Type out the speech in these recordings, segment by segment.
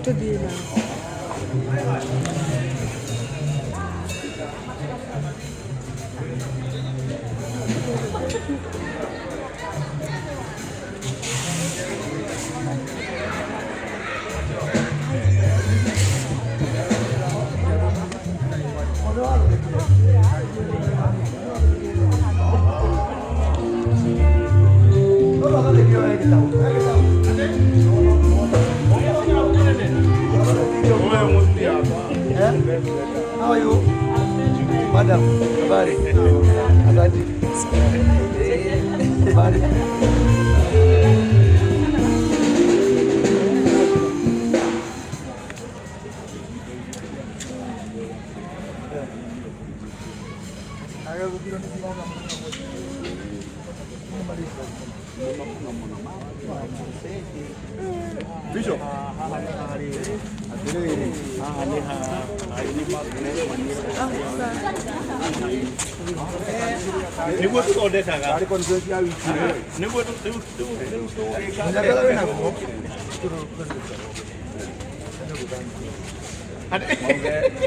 Tũthiĩ nao. How are you? Madam, habari? Asante. Habari? Bishop. Nĩguo tũthondekaga nĩguo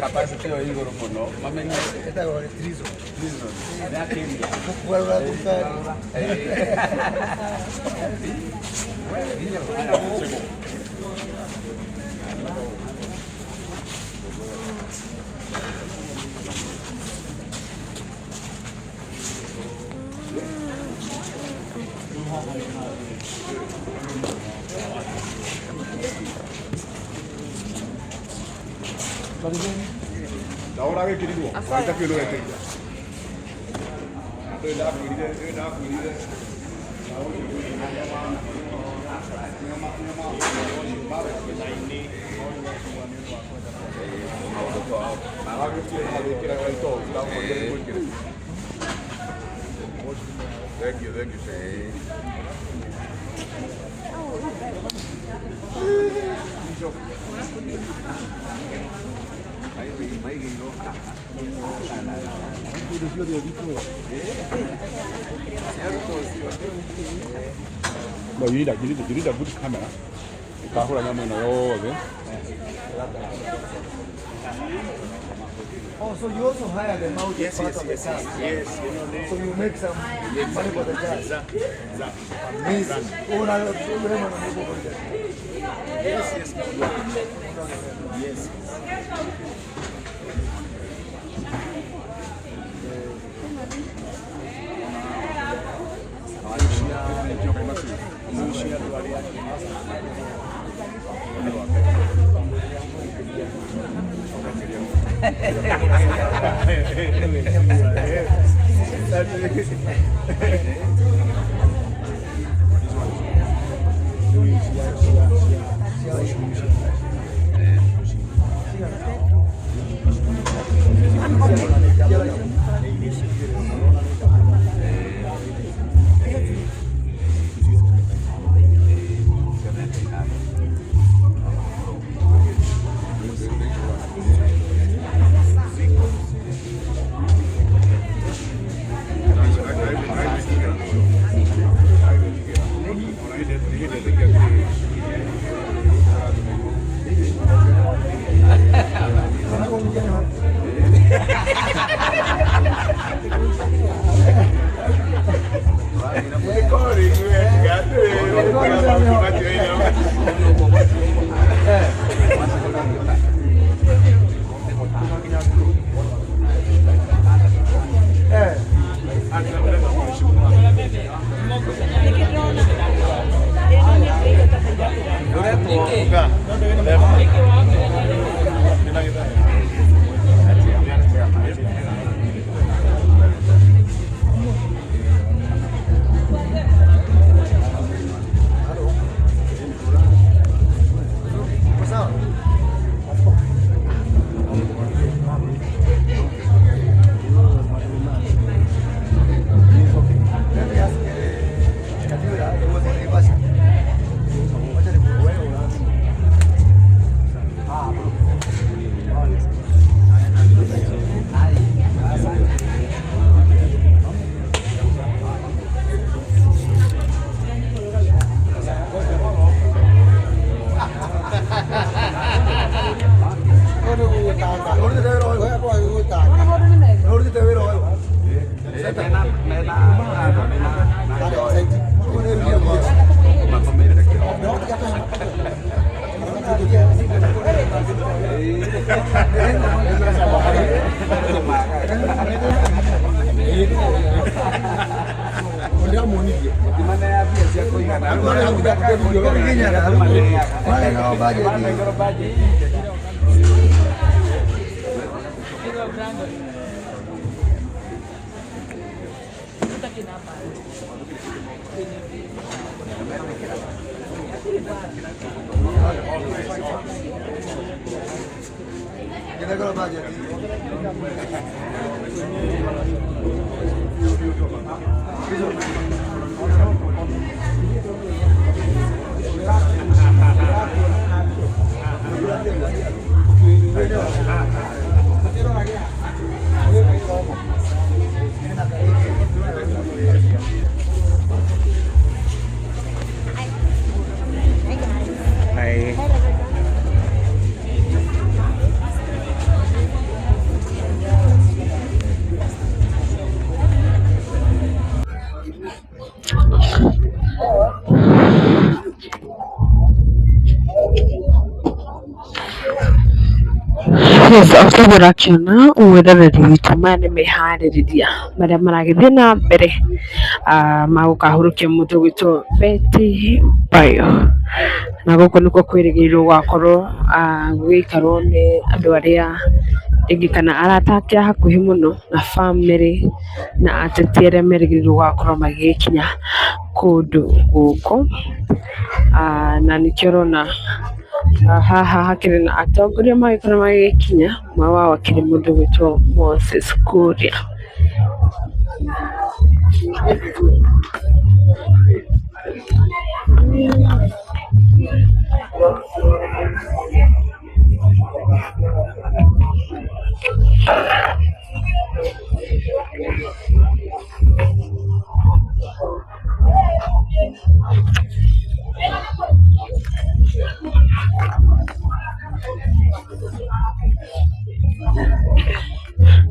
capacity ĩyo igũrũ mũno mamenye Etagwo treason. Treason nĩ akĩria. Kũgarũra thirikari. Ndahora gĩkĩrirwo waita kĩndũ gekĩria ndĩ ndakwĩrire ndĩ ndakwĩrire. Thank you, thank you, sir. No, you need a good camera. Ikahura nyamũ ĩno yothe. Oh, so you also hire them out as part of the task. Yes, you know, So you make some money for the church. Exactly. Exactly. Amazing. Una urema na Mungu kwa hiyo. Yes. Yes. Eh. Uko sawa? Let me ask, Katura, it was in Naivasha. Wacha nikuulize. Ah, bro. Yes, ũguo ũrakĩona mwĩroreri witũ, maya nĩ meharĩrĩria marĩa maragĩthiĩ na mbere magũkahurũkia mũndũ ũgwĩtwo Betty Bayo. Na gũkũ nĩkuo kwĩrĩgĩrĩirwo gũgakorwo gũgĩikarwo nĩ andũ arĩa rĩngĩ kana arata ake a hakuhĩ mũno na bamĩrĩ na ateti arĩa merĩgĩrĩirwo gũgakorwo magĩgĩkinya kũndũ gũkũ. Na nĩkĩo ũrona haha hakĩrĩ na atongoria magĩkorwo magĩgĩkinya, ũmwe wao akĩrĩ mũndũ ũgwĩtwo Moses Kuria.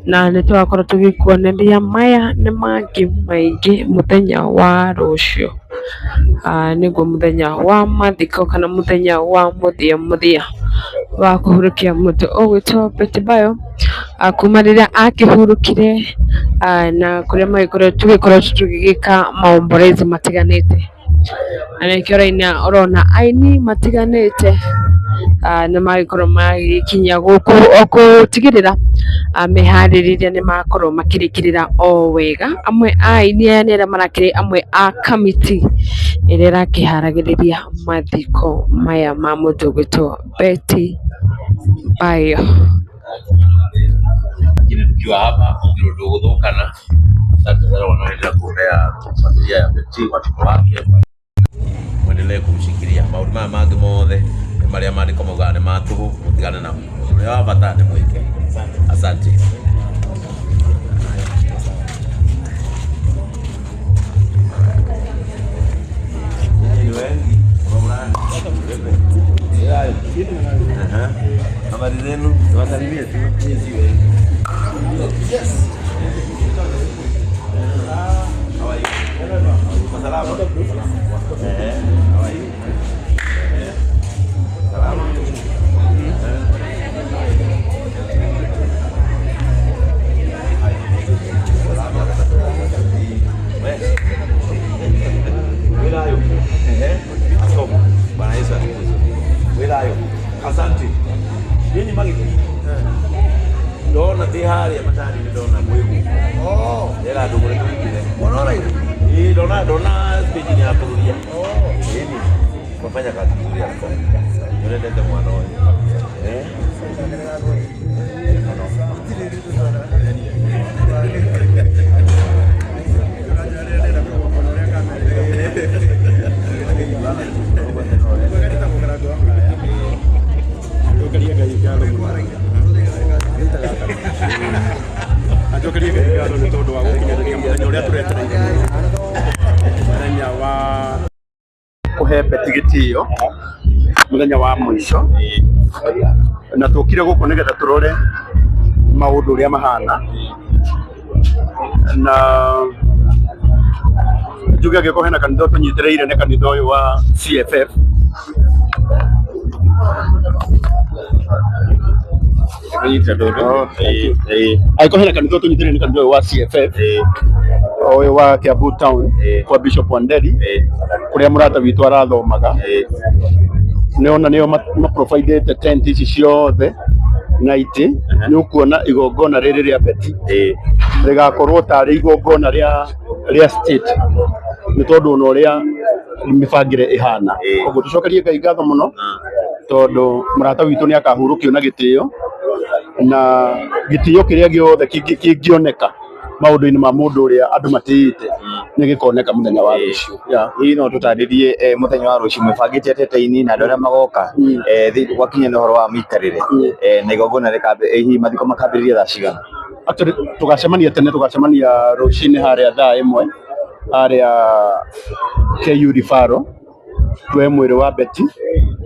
Na nĩ tũgakorwo tũgĩkuonereria maya nĩ mangĩ maingĩ mũthenya wa rũciũ, nĩguo mũthenya wa mathiko kana mũthenya wa mũthia mũthia wa kũhurũkia mũndũ ũgwĩtwo Betty Bayo, kuma rĩrĩa akĩhurũkire, na kũrĩa magĩkoretwo tũgĩkoretwo tũgĩgĩka maombolezi matiganĩte. Na nĩkĩo ũrona aini matiganĩte nĩ magĩkorwo magĩkinya gũkũ o gũtigĩrĩra meharĩrĩria nĩ makorwo makĩrĩkĩrĩra o wega. Amwe a aini aya nĩ arĩa marakĩrĩ amwe a kamĩtĩ ĩrĩa ĩrakĩharagĩrĩria mathiko maya ma mũndũ ũgwĩtwo Betty Bayo. Lakini tukiwa hapa ndio tuguthukana. Asante sana wanaoendelea kuombea familia ya Betty, watoto wake mwendelee kumshikilia. Maundu maya mangĩ mothe nĩ marĩa maandĩko maugaga nĩ ma tũhũ, mũtigane namo. Ũrĩa wa bata nĩ mwĩke. Asante. Habari zenu, wasalimie tu. Nyinyi si wengi. Yes. How are you? Salama. How are you? Salama. Wilayo. Askofu. Bwana Yesu asifiwe. Wilayo. Asante. Yeye magiti. Ndona thi haria matari ndona mwigu. Oh. Ndera ndugure tuingire. Unaona hivi? Ii ndona ndona stage ni yakururia. Oh. Yeni mafanya kazi nzuri askofu. Nurendete mwana uyu. Eh? Njokerie Ngai ngatho nĩ tondũ wa gũkinyanĩria mũthenya ũrĩa tũretereire mũno, mũthenya wa kũhe Betty gĩtĩo. Muthenya wa mũico na tũkire gũkũ nĩgetha tũrore maũndũ ũrĩa mahana na njuge angĩkorwo hena kanitha tũnyitĩrĩire nĩ kanitha ũyũ wa CFF. Angĩkorwo hena kanitha tũnyitĩrĩire nĩ kanitha ũyũ wa CFF ũyũ wa Kiambu Town kwa Bishop Wanderi kũrĩa mũrata witũ arathomaga. Nĩona nĩo maprovidĩte tent ici ciothe na itĩ. Nĩ ũkuona igongona rĩrĩ rĩa Betty rĩgakorwo tarĩ igongona rĩa state nĩ tondũ ona ũrĩa mĩbangĩre ĩhana. Koguo tũcokerie Ngai ngatho mũno tondũ mũrata witũ nĩ akahurũkio na gĩtĩo na gĩtĩo kĩrĩa gĩothe kĩngĩoneka maũndũ-inĩ ma mũndũ ũrĩa andũ matĩĩte nĩ gĩkoneka mũthenya wa rũciũ. Hihi no tũtarĩrie mũthenya wa rũciũ mwĩbangĩte atĩa aini na andũ arĩa magoka gwakinya nĩ ũhoro wa mĩikarĩre na igongona hihi mathiko makambĩrĩria thaa cigana? Actually tũgacemania tene, tũgacemania rũcinĩ harĩa thaa 1 harĩa KU Referral tuoe mwĩrĩ wa Betty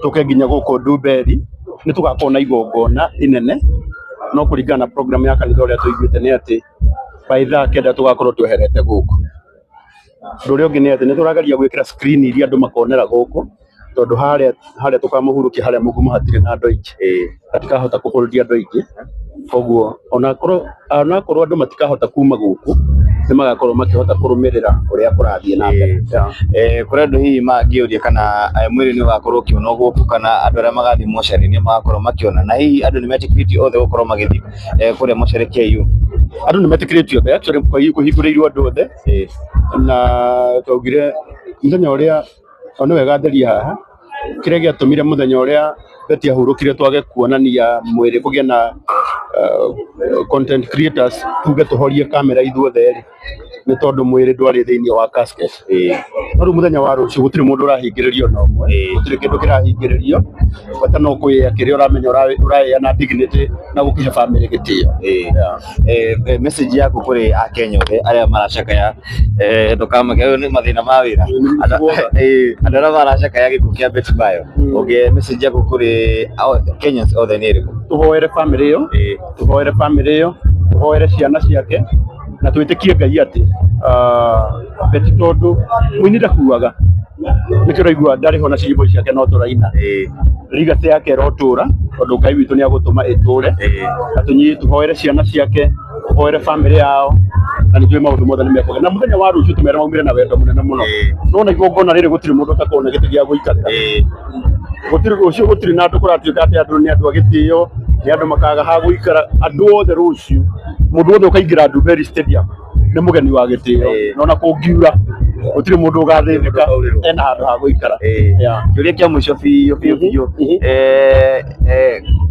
tũke nginya gũkũ Ndumberi. Nĩ tũgakorwo na igongona inene no kũringana na program ya kanitha ũrĩa tũiguĩte nĩ atĩ by thaa 9 tũgakorwo tweherete gũkũ. Ũndũ ũrĩa ũngĩ nĩ atĩ nĩ tũrageria gwĩkĩra screen iria andũ makonera gũkũ tondũ harĩa tũkamũhurũkia harĩa mũgumo hatirĩ na andũ aingĩ, hatikahota kũhũrũria andũ aingĩ. Koguo onakorwo andũ matikahota kuma gũkũ nĩ magakorwo makĩhota kũrũmĩrĩra ũrĩa kũrathiĩ na mbere. Kũrĩ andũ hihi mangĩũria kana mwĩrĩ nĩ ũgakorwo ũkĩonwo gũkũ kana andũ arĩa magathiĩ mocarĩ nĩ magakorwo makĩona, na hihi andũ nĩ metĩkĩrĩtio othe gũkorwo magĩthiĩ kũrĩa mocarĩ KU? Andũ nĩ metĩkĩrĩtio othe, actually kũhingũrĩirwo andũ othe na twaugire mũthenya ũrĩa o nĩ wega theria haha kĩrĩa gĩatũmire mũthenya ũrĩa Betty ahurũkire twage kuonania mwĩrĩ kũgĩe na content creators tuge tũhorie kamera ithuothe rĩ nĩ tondũ mwĩrĩ ndwarĩ thĩinĩ wa casket. No rĩu mũthenya wa rũciũ gũtirĩ mũndũ ũrahingĩrĩrio na ũmwe, gũtirĩ kĩndũ kĩrahingĩrĩrio, bata no kwĩya kĩrĩa ũramenya ũraya na dignity na gũkĩhe family gĩtĩo. Message yaku kũrĩ akenya othe arĩa maracakaya, ndũkamake ũyũ nĩ mathĩna ma wĩra, andũ arĩa maracakaya gĩkuũ kĩa Betty Bayo, ũngĩ message yaku kũrĩ Kenyans othe nĩ ĩrĩkũ? Tũhoere family ĩyo, tũhoere family ĩyo, tũhoere ciana ciake na twĩtĩkie Ngai atĩ Betty tondũ mũini ndakuaga nĩkĩo ũraigua ndarĩ ho na ciĩmbo ciake no tũraina legacy yake ĩrotũra tondũ Ngai witũ nĩ agũtũma ĩtũre na tũhoere ciana ciake, tũhoere family yao na nĩ njũĩ maũndũ mothe nĩ mekũgĩa na mũthenya wa rũciũ tũmere maumĩre na wendo mũnene mũno. No na igongona rĩrĩ gũtirĩ mũndũ ũtakorwo na gĩtĩ gĩa gũikarĩra, gũtirĩ rũciũ gũtirĩ na andũ kũratuĩka atĩ andũ nĩ andũ a gĩtĩo nĩ andũ makaga ha gũikara. Andũ othe rũciũ mũndũ wothe ũkaingĩra Ndumberi Stadium nĩ mũgeni wa gĩtĩo, no na kũngiura gũtirĩ mũndũ ũgathĩnĩka ena handũ ha gũikara. Kĩũria kĩa mũico biũ biũ biũ,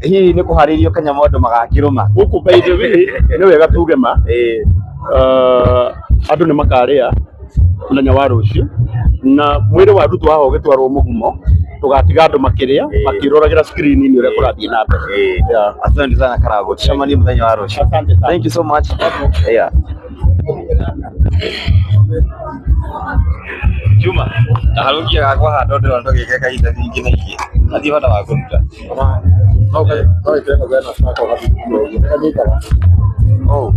hihi nĩ kũharĩirio kanyamũ andũ magakĩrũma gũkũ? By the way nĩ wega tuge ma andũ nĩ makarĩa mũthenya wa rũciũ na mwĩrĩ wa rutwo haha ũgĩtwarwo mũgumo tũgatiga andũ makĩrĩa makĩroragĩra screen-inĩ ũrĩa kũrathiĩ na mbere. Asante sana Karagũ, tucemanie mũthenya wa rũciũ. Asante sana. Thank you so much. Yeah. Juma, ndaharũkia gakwa haha tondũ ndĩrona tũgĩke kahinda nyingĩ na ingĩ. Athiĩ bata wa kũruta. Oh.